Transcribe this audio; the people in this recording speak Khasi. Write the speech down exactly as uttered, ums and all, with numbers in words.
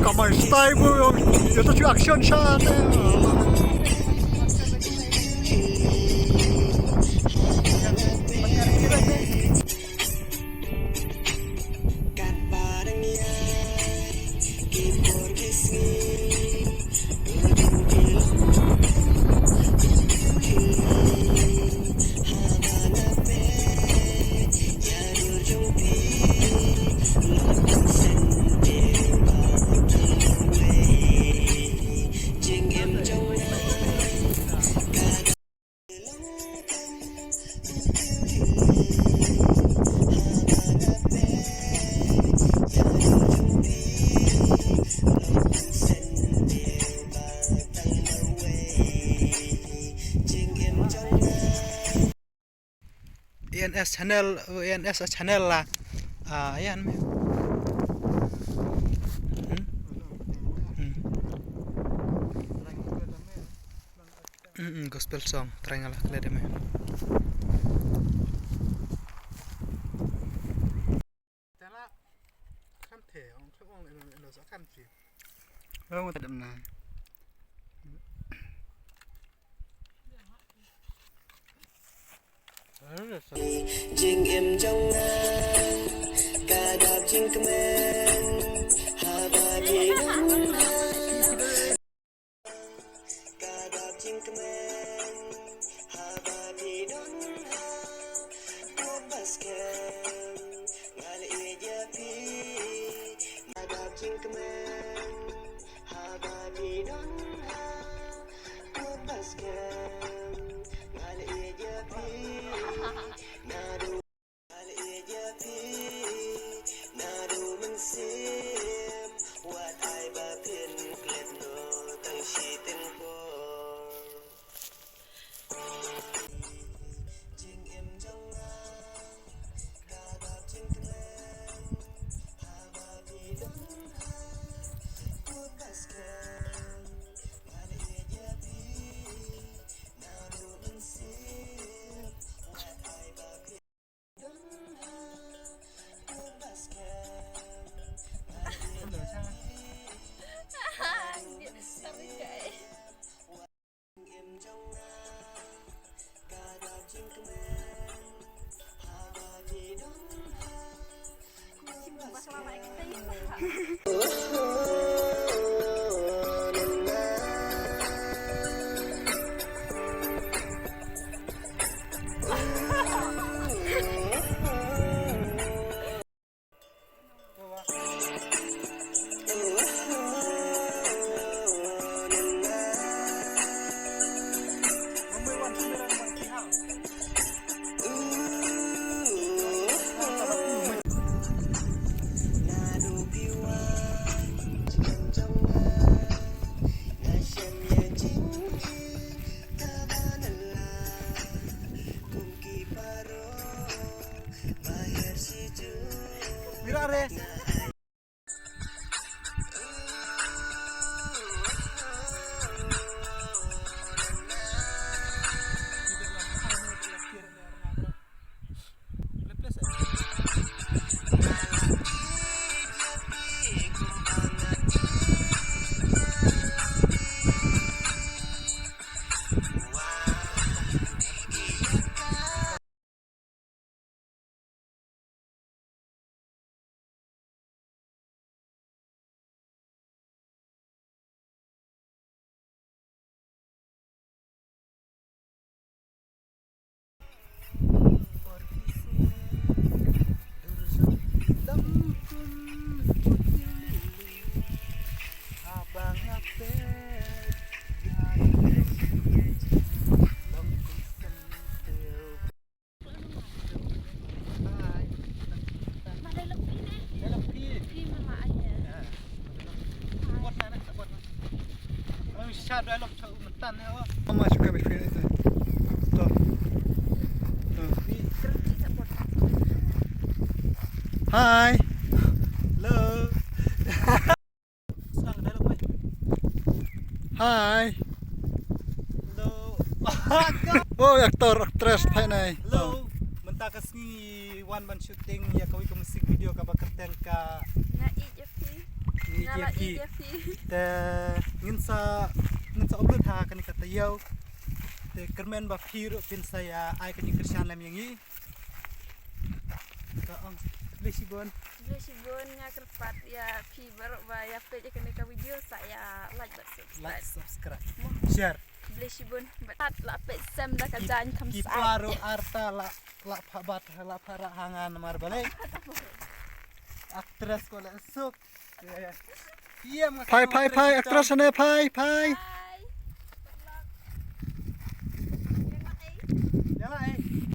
Kamar style bro, yo to action shot. A N S channel, A N S channel la. Ah, ayan me. Hmm? Hmm. Hmm, hmm, gospel song, Trai nga la klet me. Tela, kan te, ong, ong, ong, ong, ong, kan te. Ong, ong, ong, ong. Jingim jong nga ka dap jingkmen haba phi don ha. Ka dap jingkmen haba phi don ha. Ko ba skhem nga la ïeit ïa phi. Ka dap jingkmen haba phi don ha. Ko ba skhem nga la ïeit ïa phi. Naduh How much can we feel it? To. To. Hi. Hello. Hi. Hello. Oh, actor, actress, phai nai. Hello. Mynta ka sngi wan ban shooting ïa kawei ka music video kaba kyrteng ka Nga ïeit ïa phi. Ngi Nga ïeit la ïa phi. Ïeit ïa phi. Te ngin sa, ngin sa upload ha kane ka taïew. Te kyrmen ba phi ruh phin sa ïa ai ka jingkyrshan lem ïa ngi. Ka ong, khublei shibun. Khublei shibun, nga kyrpad ïa phi baroh ba ïa peit ïa kane ka video sa ïa like bad subscribe. Like, subscribe. Mo. Share. Khublei shibun. Bad la peit sem da ka jaiñ kham. Ki, ki para ruh arta la, la pha bat, la pha ra ha nga namar balei. Actress ko la suk. Phai, phai, phai, actress ne, phai, phai. Bye. Good luck. Ïa la, eh.